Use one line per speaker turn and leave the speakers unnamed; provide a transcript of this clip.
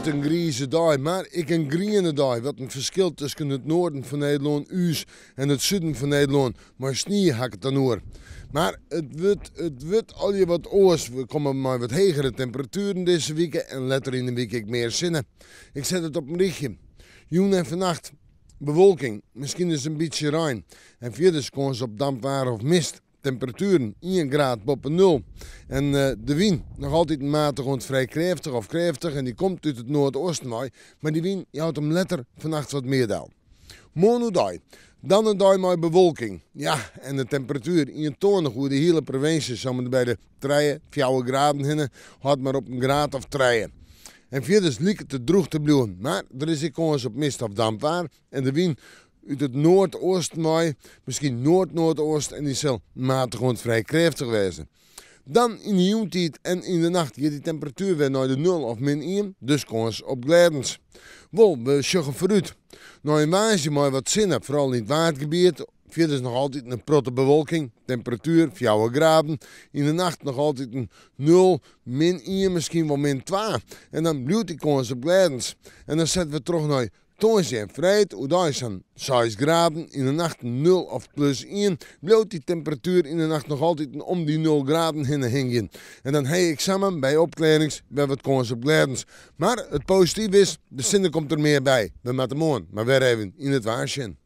It wurdt in grize dei, mar ek in griene dei. Wat in ferskil tusken it noarden fan Nederlân, ús, en it suden fan Nederlân. Mei snie ha ik it dan oer. Mar it wurdt it wurdt allegear wat oars. We komme mei wat hegere temperatueren dizze wike en letter yn de wike ek mear sinne. Ik set it op in rychje. Jûn en fannacht bewolking, miskien ris in bytsje rein en fierders kâns op dampwaar of mist. Temperatueren ien graad boppe nul. En de wyn noch altyd matich oant frij krêftich of krêftich en dy komt út it noardeasten wei, mar dy wyn jout him letter fannacht wat mear del. Moarn oerdei dan in dei mei bewolking. Ja, en de temperatuer ientoanich oer de hiele provinsje, sa om en by de trije, fjouwer graden hinne, hâldt mar op in graad of trije. En fierders liket it drûch te bliuwen, mar der is ek kâns op mist of dampwaar en de wyn út it noardeasten wei, miskien noard-noardeast en dy sil matich oant frij krêftich wêze. Dan yn de jûntiid en yn de nacht giet dy temperatuer wer nei de nul of min ien, dus kâns op glêdens. Wol, we sjogge foarút nei in woansdei mei wat sinne, foaral yn it Waadgebiet. Fierders noch altyd in protte bewolking, temperatuer fjouwer graden. Yn de nacht noch altyd in nul, min ien, miskien wol min twa. En dan bliuwt dy kâns op glêdens. En dan sette we troch nei Tongersdei en freed, oerdei sa'n seis graden, yn de nacht nul of plus ien, bliuwt dy temperatuer yn de nacht noch altyd om dy nul graden hinne hingjen. En dan ha je ek samar by opklearrings wer wat kâns op glêdens. Mar it positive is, de sinne komt der mear by. We moatte moarn mar wer even yn it waar sjen.